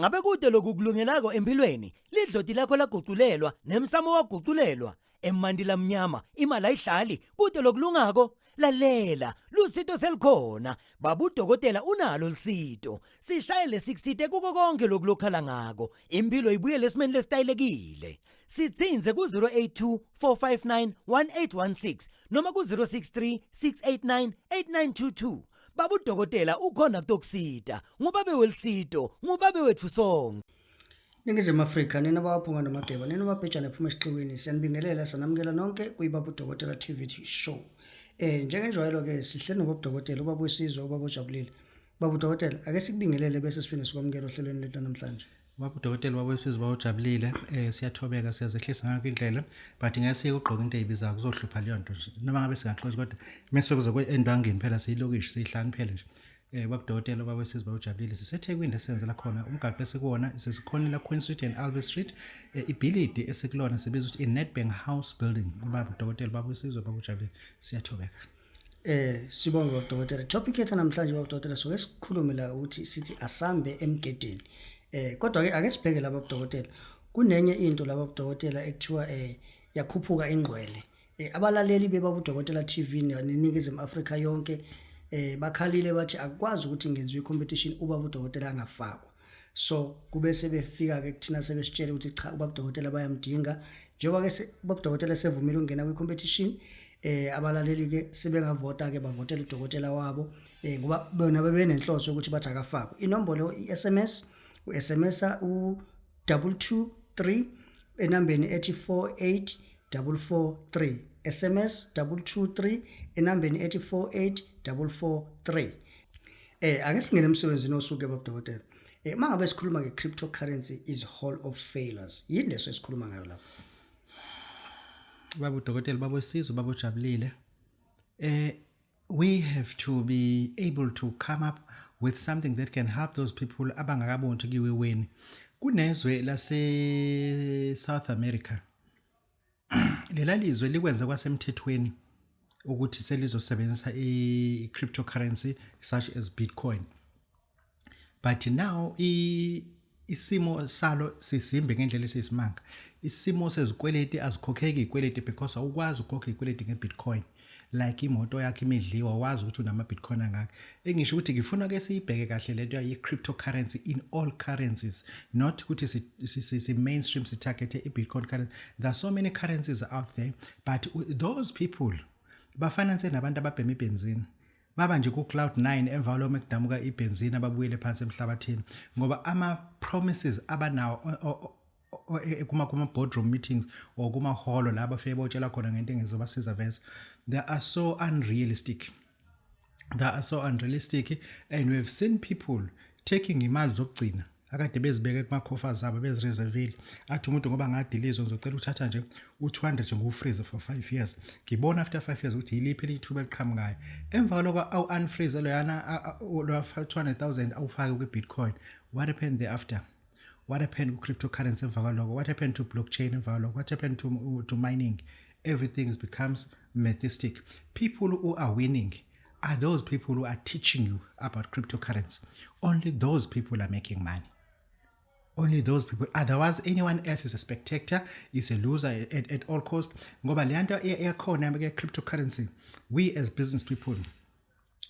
Ngabe kude lokukulungelako empilweni, lidloti lakho laguculelwa nemsamo waguculelwa. Emanti lamnyama, imali ayihlali, kude lokulungako. Lalela, lusito selikhona. Baba udokotela unalo lusito. Sishayele sikusite kuko konke lokulokhala ngako. Impilo ibuyele esimeni lesitayelekile. Sitsinze ku-082 459 1816 noma ku-063 689 8922. Baba udokotela ukhona kutokusita. Ngubabe welisito, ngubabe wetfu sonke. Ningizimu Afrika, nina bawaphunga nomageba, nina babhejane phuma esiqiwini, siyanibingelela sanamukela nonke kuyibaba udokotela TV show. Njengenjwayelo ke sihle nobaba udokotela, ubaba wesizwe, ubaba ojabulile. Baba udokotela, ake sikubingelele bese siphinde sikwamukela ohlelweni lethu namhlanje. Baba udokotela, baba wesizwe, bawujabulile, siyathobeka, siyazehlisa ngakho indlela, but ngeke siye ugqoka into ezibizayo, kuzohlupha leyo nto nje. Noma ngabe singaxoxa kodwa mase kuze endwangini phela siyilokishi siyihlani phela nje. Baba udokotela, baba wesizwe, bawujabulile, siseThekwini lesenzela khona umgaqo esikuwona sesikhona la Queen Street and Albert Street. Ibhilidi esikulona sibiza ukuthi iNedbank House Building. Baba udokotela, baba wesizwe, bawujabulile, siyathobeka. Sibonge baba udokotela. Topic yethu namhlanje baba udokotela soke sikhulume la ukuthi sithi asambe emgedeni. Kodwa ke ake sibheke la baba udokotela. Kunenye into la baba udokotela ekuthiwa yakhuphuka ingqwele. Abalaleli bebaba udokotela TV neNingizimu Afrika yonke bakhalile bathi akukwazi ukuthi ngenziwe competition ubaba udokotela angafakwa. So kube sebefika ke kuthina sebesitshela ukuthi cha, ubaba udokotela bayamdinga, njengoba ke ubaba udokotela sevumile ukungena kwi competition, abalaleli ke sebengavota ke bavotela udokotela wabo, ngoba bona bebenenhloso ukuthi bathi akafakwe. Inombolo i-SMS, u-SMS u 223 enambeni ethi 48443, SMS 223 enambeni ethi 48443. Ake singene emsebenzini osuke baba dokotela. Mangabe sikhuluma nge cryptocurrency is hall of failures, yini leso esikhuluma ngayo lapho? Baba udokotela, baba wesizwe, baba ujabulile, we have to be able to come up with something that can help those people abangakaboni ukuthi kuyiwe. Kunezwe lase South America, lela lizwe likwenze kwasemthethweni ukuthi selizosebenzisa i-cryptocurrency such as Bitcoin, but now isimo salo sisimbi ngendlela esiyisimanga. Isimo sezikweleti, azikhokheki izikweleti because awukwazi ukukhokha izikweleti nge-Bitcoin. Like imoto yakho imidliwa, wazi ukuthi unama-Bitcoin angaka. Engisho ukuthi ngifuna ke siyibheke kahle lento ye-cryptocurrency in all currencies, not ukuthi si mainstream si-targete i-Bitcoin currency. There are so many currencies out there, but those people bafinance nabantu ababhema ibhenzini, baba nje ku-cloud 9 emva kwaloko ekudamuka ibhenzini ababuyele phansi emhlabathini, ngoba ama-promises abanawo kuma boardroom meetings or kuma hall la bafike botshela khona ngento engizobasiza vese, they are so unrealistic, they are so unrealistic. And we've seen people taking imali zokugcina akade bezibeke kuma-coffers abo, bezireservile, athi umuntu ngoba ngadilizwa ngizocela ukuthatha nje u-200 ngiwu-freeze for 5 years, ngibona after 5 years ukuthi yiliphi elithuba eliqhamukayo. Emva kwaloko awu-unfreeze loyana lo 200,000, awufake kwi-Bitcoin. What happened thereafter? What happened ku-cryptocurrency emva kwaloko? What happened to blockchain emva kwaloko? What happened to mining? Everything becomes mythistic. People who are winning are those people who are teaching you about cryptocurrency. Only those people are making money, only those people. Otherwise anyone else is a spectator, is a loser at all cost, ngoba le nto eyakhona ke cryptocurrency, we as business people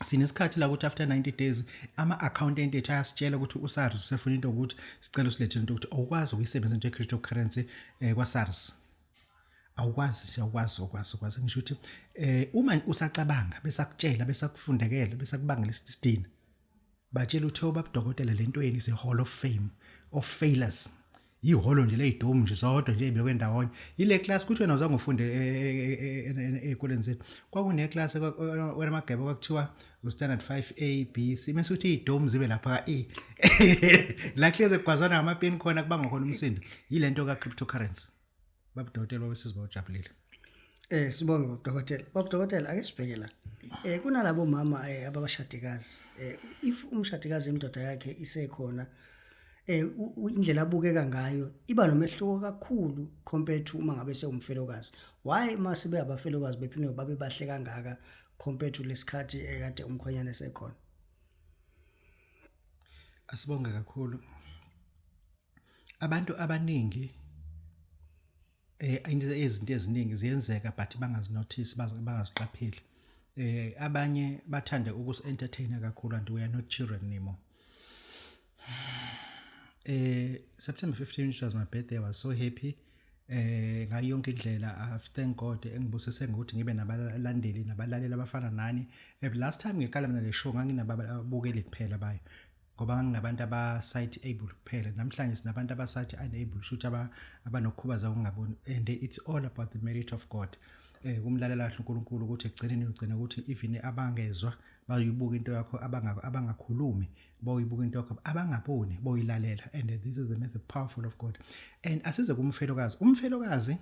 sinesikhathi la ukuthi after 90 days ama-accountant ethu ayasitshela ukuthi uSARS usefuna into ukuthi sicela usilethele into ukuthi awukwazi ukuyisebenzisa into ye-cryptocurrency kwa-SARS. Awukwazi nje, awukwazi, awukwazi, awukwazi. Ngisho ukuthi uma usacabanga, besakutshela, besakufundekela, besakubangela isidina, batshela uthe ubabudokotela lento yeni is a hall of fame of failures, ihholo nje leyidomu nje zodwa nje ebekwe ndawonye. Ile class kuthi wena uzange ufunde ey'koleni zethu, kwakune class wena magebe kwakuthiwa u-standard 5 A B C, mase uthi iy'domu zibe lapha ka-E la kuhleze kugwazwana ngamapeni khona, kubangwa khona umsindo. Yile nto ka-cryptocurrency, babudokotela, babesizwe, bawujabulile. Sibonge baba dokotela. Baba dokotela, ake sibheke la. Kunalabo mama ababashadikazi. If umshadikazi indoda yakhe isekhona, indlela abukeka ngayo iba nomehluko kakhulu compared to uma ngabe sewumfelokazi. Why uma sebe abafelokazi bephinde babe bahle kangaka compared to lesikhathi ekade umkhwenyana esekhona? Asibonge kakhulu. Abantu abaningi izinto eziningi ziyenzeka but bangazinotice, bangaziqapheli. Abanye bathanda ukusi-entertainer kakhulu and we are not children anymore. September 15, which was my birthday, I was so happy ngayo yonke indlela. I've thank God engibusise ngokuthi ngibe nabalandeli nabalaleli abafana nani. Last time ngiqala mina le show nganginababukeli kuphela bayo ngoba nganginabantu aba-sight able kuphela. Namhlanje sinabantu aba-sight unable, shuthi abanokukhubazeka okungaboni, and it's all about the merit of God, kumlalela kahle uNkulunkulu ukuthi ekugcineni uyogcina ukuthi even abangezwa bayoyibuka into yakho, abangakhulumi boyibuka into yakho, abangaboni boyilalela, and this is the method powerful of God. And asize kumfelokazi, umfelokazi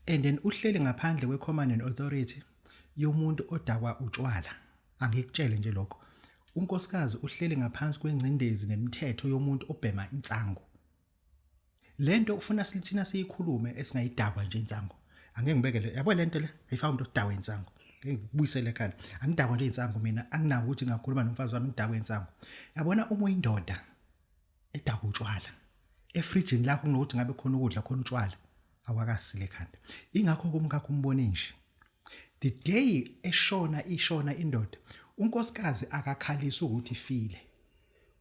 and then uhleli ngaphandle kwe-command and authority yomuntu odakwa utshwala. Angikutshele nje lokho, unkosikazi uhleli ngaphansi kwengcindezi nemithetho yomuntu obhema insangu. Lento ufuna silithina siyikhulume esingayidakwa nje insangu. Angeke ngibekele, yabo, lento le ayifaka umuntu odakwa insangu. Ngeke ngikubuyisele ekhanda, angidakwa nje insangu mina, anginawo ukuthi ngakhuluma nomfazi wami ngidakwe insangu. Yabona, uma uyindoda edakwa utshwala, efrijini lakho kunokuthi ngabe khona ukudla khona utshwala, awakasile ekhanda. Ingakho kumkakho umbone nje the day eshona, ishona indoda, unkosikazi akakhalisi ukuthi ifile,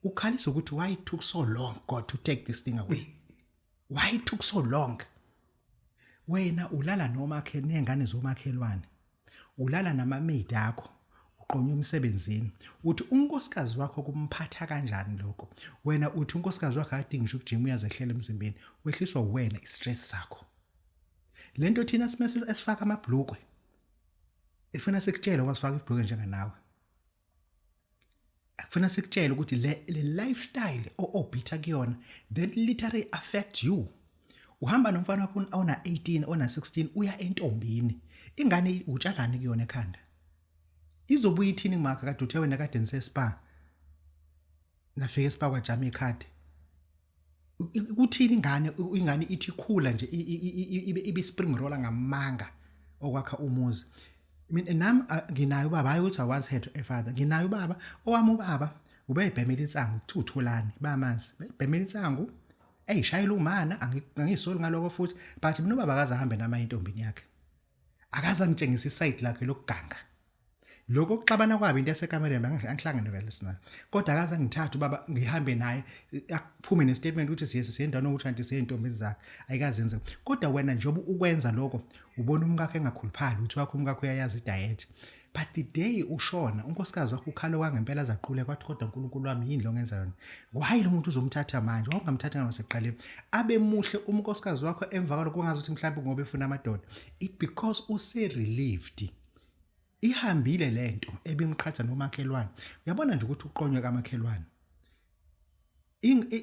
ukhalisa ukuthi why it took so long, God, to take this thing away, why it took so long. Wena ulala nomakhe nengane zomakhelwane, ulala namamaid akho, uqonywa emsebenzini, uthi unkosikazi wakho kumphatha kanjani lokho? Wena uthi unkosikazi wakho akadingi ngisho ukujima, uyazehlela emzimbeni, wehliswa wena, istress sakho. Lento thina simese esifaka amabhlukwe ifuna sikutshele ngoba sifaka ibhlukwe njenganawe, akufuna sikutshele ukuthi le lifestyle o-orbita kuyona that literally affect you. Uhamba nomfana wakho ona 18, ona 16, uya entombini, ingane utshalani kuyona ekhanda? Izobuya ithini kumakha kade uthe wena kade nise-spa, nafika e-spa kwajama ikhadi? Kuthini ingane? Ingane ithi ikhula nje ibe spring roller ngamanga okwakha umuzi. Mina nami nginayo ubaba, hayi ukuthi I once had a father, nginayo ubaba. Owami ubaba ubeyibhemela insangu, kuthiwa uThulani, bamazi, beyibhemela insangu eyishayela umana. Angisoli ngaloko futhi, but mina ubaba akaze ahambe nama intombini yakhe, akaze angitshengisa iside lakhe lokuganga. Lokho kuxabana kwabo into yasekamereni, angihlangene vele sinalo, kodwa akaze angithathe ubaba ngihambe naye akuphume nestatement ukuthi siye siyendaweni ukuthi kanti siye entombini zakhe, ayikaze yenze. Kodwa wena njengoba ukwenza lokho, ubona umkakho engakhuluphali, uthi wakho umkakho uyayazi idiet, but the day ushona unkosikazi wakho ukhala kwangempela azaqule kwathi, "Kodwa uNkulunkulu wami, yini lo ngenza yona? Why lo muntu uzomthatha manje? Wawungamthatha ngasekuqaleni abe muhle unkosikazi wakho." Emva kwalokho kungazi ukuthi mhlawumbe ngoba efuna amadoda, it because use relieved, ihambile lento ebimqhatha nomakhelwane. Uyabona nje ukuthi uqonywe kamakhelwane,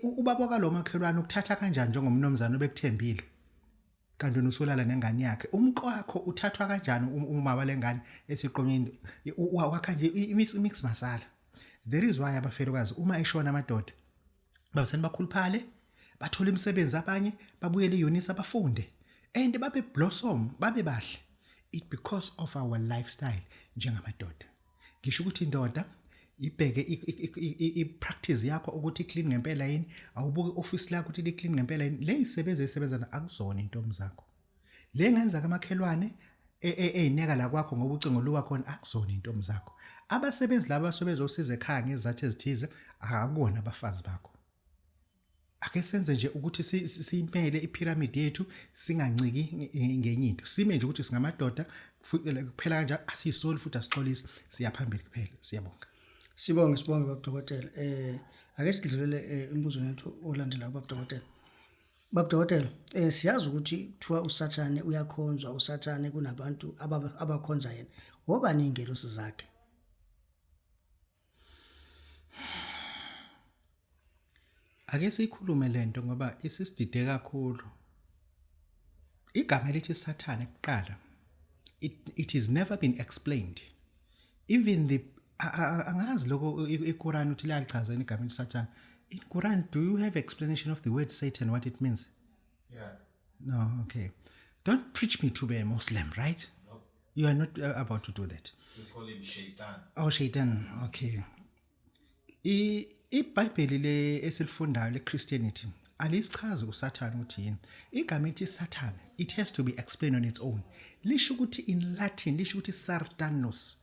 ubaba kalomakhelwane ukuthatha kanjani njengomnumzane obekuthembile, kanti wena usulala nengane yakhe? Umqwakho uthathwa kanjani uma walengane esiqonyweni wakha nje imix masala? There is why abafelokazi uma eshona amadoda babuseni bakhuluphale, bathola imisebenzi, abanye babuyele eUnisa bafunde and babe blossom, babe bahle. It because of our lifestyle njengamadoda. Ngisho ukuthi indoda ibheke i-practice yakho ukuthi i-clean ngempela yini, awubuke office lakho ukuthi li-clean ngempela yini. Le isebenza isebenza akuzona intombi zakho, le ngenza kamakhelwane eyineka la kwakho ngoba ucingo luwa khona, akuzona intombi zakho. Abasebenzi laba basebezosiza ekhaya ngezizathu ezithize, akubona abafazi bakho. Ake senze nje ukuthi siyimele ipyramid yethu, singanciki ngenye into, sime nje ukuthi singamadoda kuphela kanjalo. Asiyisoli futhi asixolisi, siya phambili kuphela. Siyabonga. Sibonge, sibonge baba dokotela. Ake sidlulele embuzweni wethu olandelayo, baba dokotela. Baba dokotela, siyazi ukuthi kuthiwa uSathane uyakhonzwa, uSathane kunabantu abakhonza yena. Obani ingelosi zakhe? Ake sikhulume lento ngoba isisidide kakhulu. Igama elithi Sathane kuqala, it has never been explained. Even the angazi lokho iQuran uthi liyalichaza igama elithi Satan. In Quran, do you have explanation of the word Satan, what it means? Yeah. No, okay. Don't preach me to be a Muslim, right? Nope. You are not about to do that. We call him Shaitan. Oh, Shaitan. Okay. I iBhayibheli le esilifundayo le Christianity Alisichazi uSathane ukuthi yini. Igama elithi Satan, it has to be explained on its own. Lisho ukuthi in Latin lisho ukuthi Sartanus.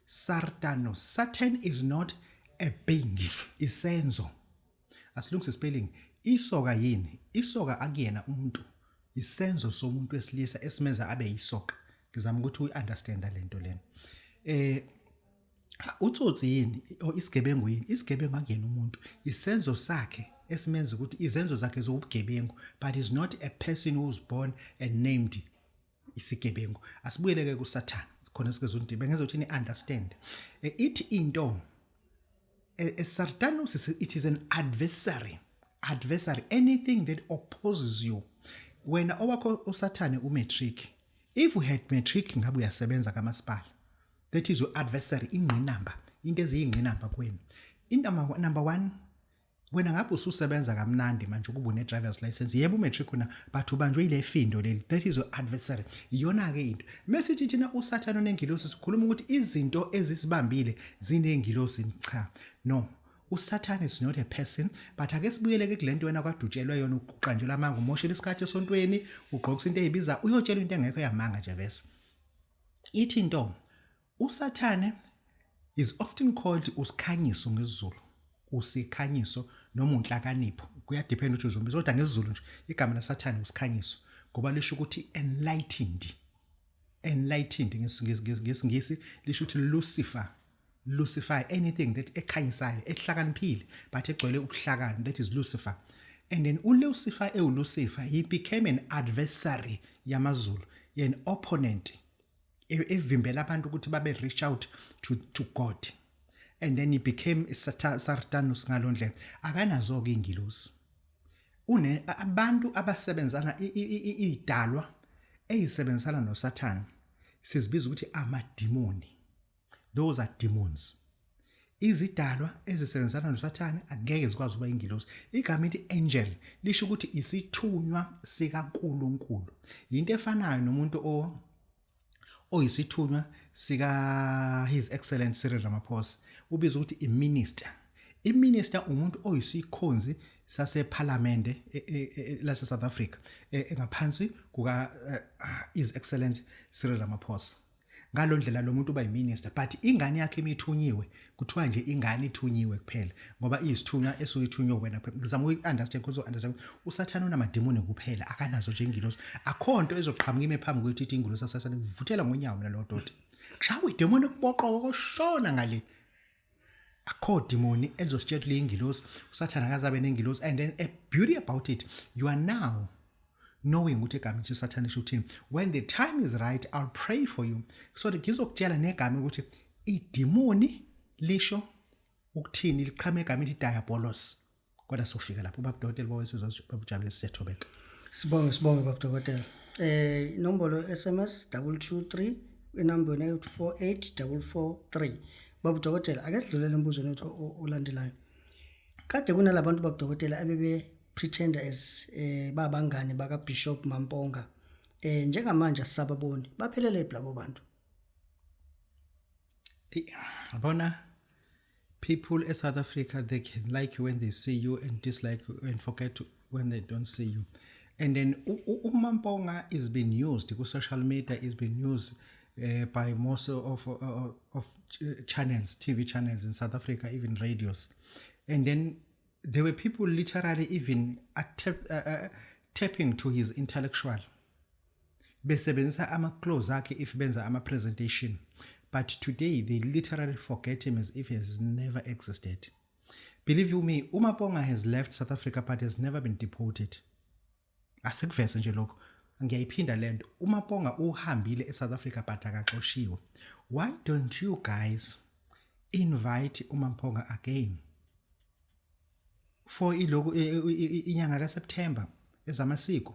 Sartanus. Satan is not a being, isenzo. Asilungise spelling. Isoka yini? Isoka akuyena umuntu. Isenzo somuntu wesilisa esimenza abe yisoka. Ngizama ukuthi uyi-understand lento lena. Utsotsi yini o isigebengu yini? Isigebengu akuyena umuntu, isenzo sakhe esimenza ukuthi izenzo zakhe zobugebengu, but is not a person who was born and named isigebengu. Asibuyele ke kuSathane khona sikezonto bengenza ukuthi ni understand. Ithi into Sartanus, it is an adversary. Adversary, anything that opposes you. Wena owakho uSathane umatric, if we had matric ngabe uyasebenza kamasipala. That is your adversary, ingqinamba, into eziyingqinamba kuwena. Number number 1, wena ngabe ususebenza kamnandi manje ukuba une driver's license, yebo, umatric una, but ubanjwe ile findo leli. That is your adversary. Iyona ke into mesithi thina uSathane onengilosi, sikhuluma ukuthi izinto ezisibambile zinengilosi. Cha, no, uSathane is not a person. But ake sibuyele ke kulento wena kwadutshelwe yona, uqanjelwa amanga, umoshela isikhathi esontweni, ugqokisa into ezibiza, uyotshelwa into engekho yamanga nje. Bese ithi into, uSathane is often called usikhanyiso ngesiZulu, usikhanyiso noma unhlakanipho, kuyadepend ukuthi uzombiza, kodwa ngesiZulu nje igama laSathane usikhanyiso, ngoba lisho ukuthi enlightened. Enlightened ngesiNgisi lisho ukuthi Lucifer. Lucifer, anything that ekhanyisayo, ehlakaniphile, but egcwele ubuhlakani, that is Lucifer. And then uLucifer ewuLucifer, he became an adversary yamazulu, an opponent evimbela abantu ukuthi babe reach out to God, and then he became Sartanus ngalondlela. Akanazo ke ingilosi, une abantu abasebenzana, idalwa eyisebenzisana noSathane, sizibiza ukuthi amadimoni. Those are demons. Izidalwa ezisebenzisana noSathane angeke zikwazi ukuba ingilosi. Igama ithi angel lisho ukuthi isithunywa sikaNkuluNkulu. Into efanayo nomuntu o oyisithunywa sika His Excellent Cyril Ramaphosa, ubizwa ukuthi iminister. Iminister umuntu oyisikhonzi saseParliament lase South Africa, ngaphansi kuka His Excellent Cyril Ramaphosa. Ngalondlela lo muntu uba yiminister, but ingane yakhe imithunyiwe, kuthiwa nje ingane ithunyiwe kuphela ngoba iyisithunywa esuyithunywe wena kuphela. Ngizama ukuyi-understand, kuzo understand. Usathane unamadimoni kuphela, akanazo nje ingilosi. Akho nto ezoqhamuka ime phambi kwethu ithi ingilosi asathane, kuvuthela ngonyawo mina lo doti, kushawa idemoni kuboqoka koshona ngale. Akho demoni elizositshela ukuthi ingilosi. Usathane akazabe nengilosi. And then a beauty about it, you are now knowing ukuthi igama lithi uSathane lisho ukuthini. When the time is right, I'll pray for you so that ngizokutshela negama ukuthi idimoni lisho ukuthini, liqhame igama elithi diabolos. Kodwa sofika lapho, baba dokotela bawesizwe, babujabule, siyathobeka. Sibonge, sibonge, baba dokotela. Inombolo SMS 223, inamba yona 48443. Baba dokotela, ake sidlulele embuzweni wethu olandelayo. Kade kunalabantu, baba dokotela, abebe pretender as babangani baka Bishop Mamponga. Njengamanje asisababoni. Baphelele labo bantu? Yabona, people e South Africa, they can like you when they see you and dislike you and forget when they don't see you. And then uMamponga is been used ku social media, is been used by most of channels, TV channels in South Africa, even radios. And then there were people literally even tapping to his intellectual, besebenzisa ama-clothes akhe if benza ama-presentation, but today they literally forget him as if he has never existed. Believe you me, uMaponga has left South Africa but has never been deported. Asikuvese nje lokho, ngiyayiphinda lento: uMaponga uhambile eSouth Africa but akaxoshiwe. Why don't you guys invite uMamponga again for iloku inyanga kaSeptember ezamasiko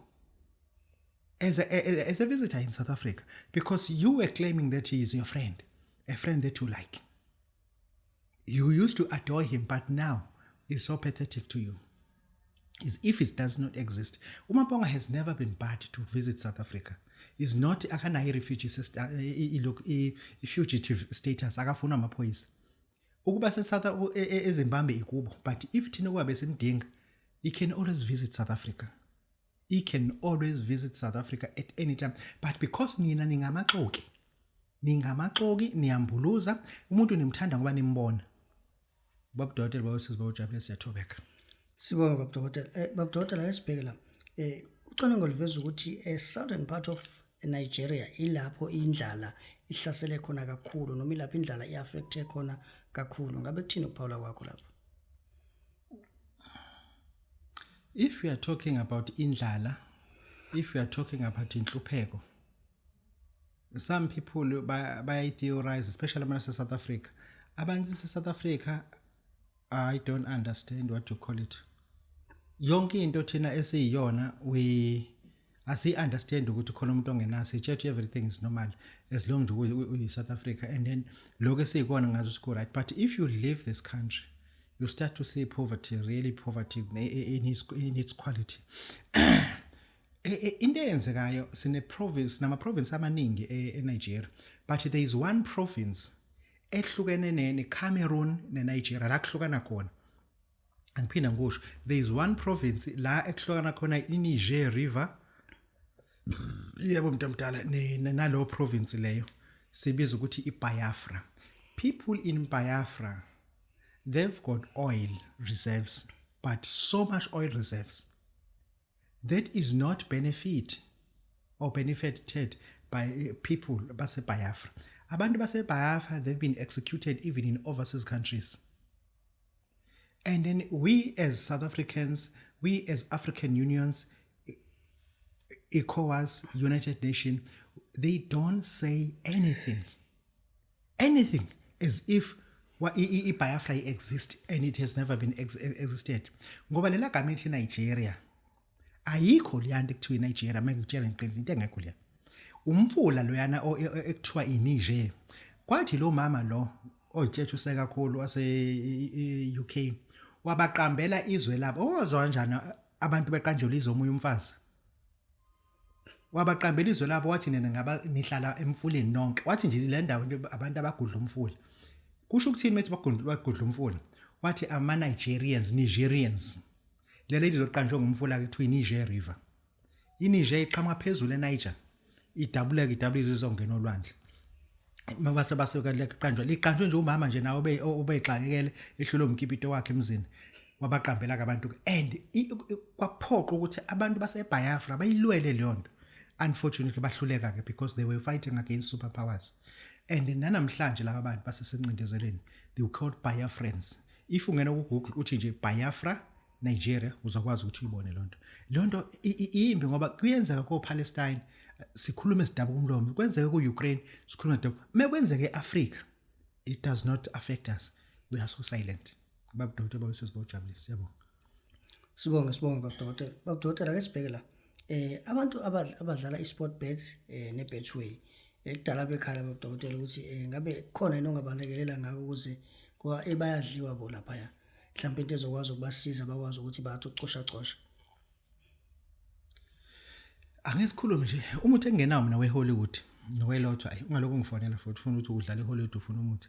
as a visitor in South Africa? Because you were claiming that he is your friend, a friend that you like, you used to adore him, but now he's so pathetic to you, is if it does not exist. UMaponga has never been barred to visit South Africa. Is not, akanayo refugee system, ilokhu i-fugitive status, akafuna amaphoyisa ukuba se-South eZimbabwe ikubo. But if thina kuba besimdinga He can always visit South Africa. He can always visit South Africa at any time. But because nina ningamaxoki, ningamaxoki niyambuluza, umuntu nimthanda ngoba nimbona. Baba Dokotela, baba sisi, baba Jabule, siyathobeka. Sibonge baba Dokotela. Baba Dokotela, ake sibheke la. Ucwaningo luveza ukuthi southern part of Nigeria ilapho indlala ihlasele khona kakhulu, noma ilapho indlala i-affecte khona kakhulu. Ngabe kuthini ukuphawula kwakho lapho? If we are talking about indlala, if we are talking about inhlupheko, some people bayayi-theorize, especially abantu base-South Africa. Abantu base-South Africa, I don't understand what to call it. Yonke into thina esiyiyona, we asi-understand ukuthi khona umuntu ongenaso. Sitshela everything is normal as long nje uyi-South Africa, and then lokho esiyikona ngazo siku-right. But if you leave this country, you start to see poverty, really poverty in its quality. Into eyenzekayo, sine province nama province amaningi eNigeria, but there is one province ehlukene ne Cameroon neNigeria. La kuhlukana khona, angiphinda ngisho, there is one province la ekuhlukana khona iNiger River, yebo mntu omdala, nalo province leyo sibiza ukuthi iBiafra. People in Biafra, they've got oil reserves, but so much oil reserves that is not benefit or benefited by people base Biafra. Abantu base Biafra, they've been executed even in overseas countries. And then we as South Africans, we as African unions, ECOWAS, United Nations, they don't say anything. Anything, as if iBiafra exist and it has never been existed. Ngoba lela gama ethi Nigeria, ayikho leya nto ekuthiwa iNigeria. Mengikutshela ngiqinisa, into engekho leya. Umfula loyana ekuthiwa iNiger. Kwathi lo mama lo oyitshethe usekakhulu wase UK wabaqambela izwe labo. Owazwa kanjani abantu beqanjelwa izwe omunye umfazi? Wabaqambela izwe labo, wathi nina ngaba nihlala emfuleni nonke. Wathi nje le ndawo nje abantu abagudla umfula. Kusho ukuthini methi bagudla umfula? Wathi ama Nigerians, Nigerians. Leli lizoqanjwa ngumfula kuthiwa iNiger River. INiger iqhamuka phezulu eNiger. Idabuleka, idabula izongena olwandle. Mabase base liqanjwa, liqanjwe nje umama nje nawe ubexakekele ehlule umkipito wakhe emzini. Wabaqambela abantu and kwaphoqa ukuthi abantu baseBiafra bayilwele leyo nto. Unfortunately bahluleka ke because they were fighting against superpowers. And nanamhlanje laba bantu basesencindezelweni, they were called Biafrans. If ungena ku Google uthi nje Biafra Nigeria, uzakwazi ukuthi uyibone lonto. Lonto imbi ngoba kuyenzeka ko Palestine sikhulume sidabuka umlomo, kwenzeka ku Ukraine sikhulume sidabuka. Mekwenzeka eAfrica, it does not affect us. We are so silent. Baba Doctor, baba sesibojabulisa, siyabonga. Sibonge, sibonge baba Dokotela. Baba Dokotela, ake sibheke la. Abantu abadlala iSport Bets neBetway, kudala bekhala baba Dokotela ukuthi ngabe khona yini ongabalekelela ngako ukuze ngoba bayadliwa bo laphaya. Mhlawumbe into ezokwazi ukubasiza bakwazi ukuthi bathi ukucosha cosha. Angesikhulume nje umuthi engenawo mina weHollywood noweLotto, ayi ungalokhu ngifonela futhi ufuna ukuthi udlala eHollywood, ufuna umuthi.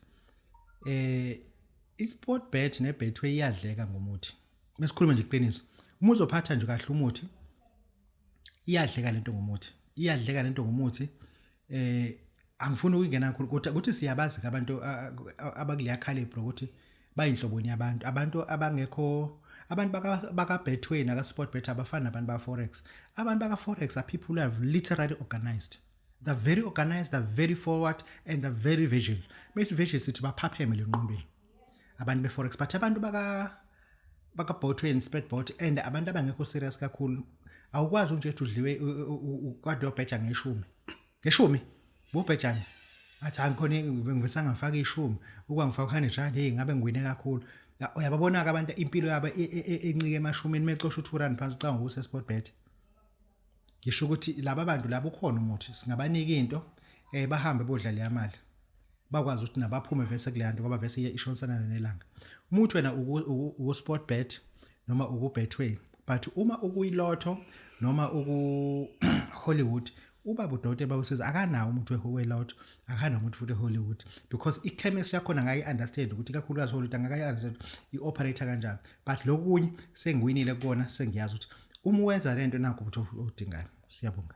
iSport Bet neBetway iyadleka ngomuthi. Mesikhulume nje iqiniso. Uma uzophatha nje kahle umuthi, iyadleka lento ngomuthi. Iyadleka lento ngomuthi. Angifuni ukungena kakhulu kodwa ukuthi siyabazi ke abantu abakuleya caliber ukuthi bayinhloboni yabantu, abantu abangekho, abantu baka Betway naka Sport Bet abafana nabantu ba Forex. Abantu baka Forex are people who have literally organized. They're very organized, they're very forward and they're very visual. Methi visual, sithi baphapheme lenqondweni abantu be Forex. But abantu baka Betway and Sport Bet and abantu abangekho serious kakhulu, awukwazi nje ukuthi udliwe kade ubheja ngeshumi, ngeshumi bubhejani, athi angikhona ngivesa ngafaka ishumi, ukuba ngifaka 100 rand, hey ngabe ngiwine kakhulu. Uyababona ke abantu impilo yabo encike emashumini, mecosha u2 rand phansi ucanga ukuse Sport Bet. Ngisho ukuthi laba bantu labo ukhona umuthi singabanika into, bahambe bodla leya mali, bakwazi ukuthi nabaphume vese kuleya nto ngoba vese ishonisana nelanga. Umuthi wena uku Sport Bet noma uku Betway, but uma ukuyiLotto noma uku Hollywood. Ubaba udokotela babusizwe akanawo umuthi welotho, akanawo umuthi futhi eHollywood, because i-chemistry yakhona ngayi-understand ukuthi ikakhulukazi Hollywood angakayi-understand i-operator kanjani, but lokunye sengiwinile kukona, sengiyazi ukuthi uma uwenza lento nakho ukuthi odingayo. Siyabonga.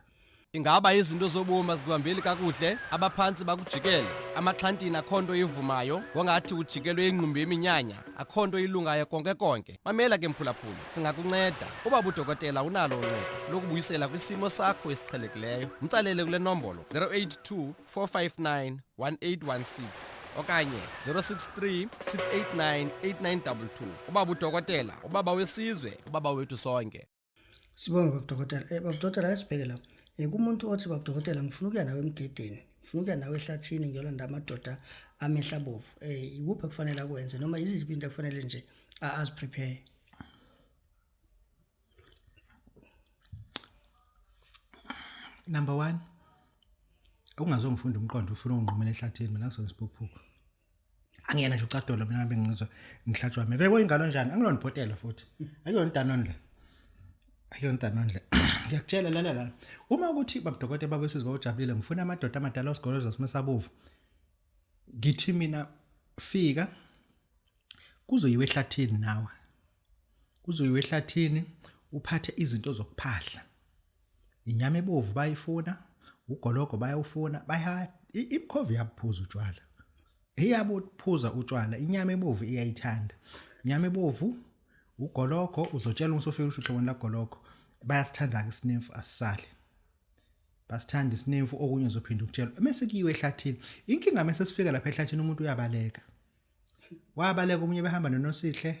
Ingaba izinto zobomi azikuhambeli kakuhle, abaphantsi bakujikele, amaxhantini akho nto ivumayo, ngongathi ujikelwe ingqumbi yeminyanya, akho nto ilungayo konke konke. Mamela ke mphulaphuli, singakunceda. Ubaba udokotela unalo uncedo lokubuyisela kwisimo sakho esiqhelekileyo. Mtsalele kule nombolo 082 459 1816 okanye 063 689 8922. Ubaba udokotela, ubaba wesizwe, ubaba wethu sonke. Sibonge baba dokotela. Baba dokotela, ake sibheke la. Kumuntu othi, baba dokotela, ngifuna ukuya nawe emgedeni, ngifuna ukuya nawe ehlathini ngiyolanda amadoda amehla abovu. Ikuphi ekufanele akwenze noma yiziphi into ekufanele nje aziprepare? Number 1, ungazongifunda umqondo ufuna unginqumela ehlathini, mina ngisona isiphukuphuku. Angiyena nje ucadolo mina, ngabe ngizwa ngihlatshwa ameva. Yebo, ingalo njani? Angilona ibhotela futhi. Akuyona iDanone le. Akuyona iDanone le. Ngiyakutshela, lala la. Uma ukuthi babudokotela babesizwe bawujabulile, ngifuna amadoda amadala osigoloza simesabovu. Ngithi mina fika kuzoyiwe ehlathini nawe. Kuzoyiwe ehlathini uphathe izinto zokuphahla. Inyama ebovu bayifuna, ugologo bayawufuna, baya imkhovu iyabuphuza utshwala. Iyabuphuza utshwala, inyama ebovu iyayithanda. Inyama ebovu, ugologo uzotshela usofika usho uhloboni lagologo. Bayasithanda ke isinemfu, asisali. Basithanda isinemfu, okunye uzophinda ukutshela. Mase kuyiwe ehlathini. Inkinga mase sifika lapha ehlathini umuntu uyabaleka. Wabaleka omunye behamba noNosihle,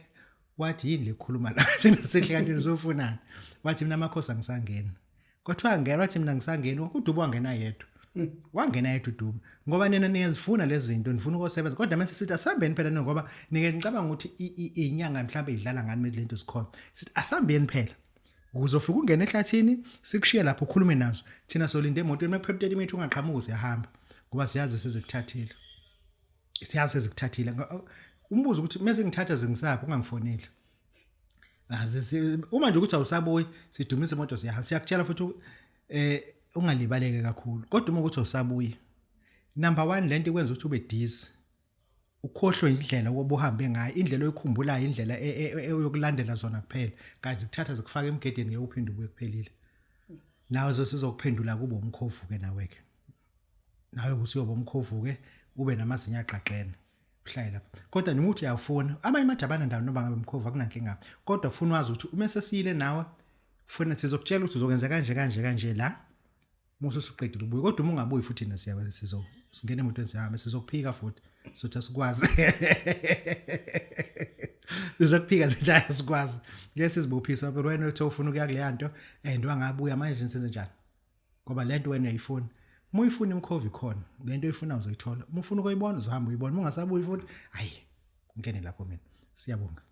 wathi yini lekhuluma la Nosihle, kanti uzofunani? Wathi mina amakhosi angisangeni. Kwathiwa ngena, wathi mina ngisangeni, uDube wangena yedwa. Wangena yedwa uDube ngoba nina niyazifuna lezi zinto, nifuna ukusebenza, kodwa mase sithi asambeni phela nina, ngoba nike ngicabanga ukuthi inyanga mhlawumbe idlala ngani lento zikhona. Sithi asambeni phela. Uzofika ungena ehlathini sikushiye lapho ukhulume nazo. Thina solinde emotweni, makuphela 30 minutes ungaqhamuki siyahamba ngoba siyazi sezikuthathile. Siyazi sezikuthathile. Umbuzo ukuthi mase ngithatha zingisaphi ungangifoneli. Aze uma nje ukuthi awusabuyi sidumise imoto siyahamba, siyakutshela futhi ungalibaleke kakhulu. Kodwa uma ukuthi awusabuyi, number 1 lento ikwenza ukuthi ube dizzy. Ukhohlwe indlela obuhambe ngayo, indlela oyikhumbulayo, indlela oyokulandela zona kuphela. Kanti zikuthatha zikufaka emgedeni ngeke uphinde ubuye, kuphelile. Nawe sesizokuphendula kube umkhovu ke nawe ke. Nawe usuyoba umkhovu ke, ube namazinyo aqaqene. Uhlale lapha. Kodwa noma uthi uyawufuna, amanye amajabana ndawo noma ngabe umkhovu akunankinga. Kodwa ufuna wazi ukuthi uma sesiyile nawe, ufuna sizokutshela ukuthi uzokwenza kanje kanje kanje la. Musu usuqedile ubuye, kodwa uma ungabuyi futhi thina siyabe sizo singena emotweni sihambe, sizokuphika futhi. Sothi asikwazi. Sizokuphika sithi asikwazi. Ngeke sizibophise phela, wena uthe ufuna ukuya kule nto and wangabuya, manje senze njani? Ngoba lento wena uyayifuna. Uma uyifuna imkhovu ikhona, lento oyifuna uzoyithola. Uma ufuna ukuyibona uzohamba uyibona, uma ungasabuyi futhi hayi ngene lapho mina. Siyabonga.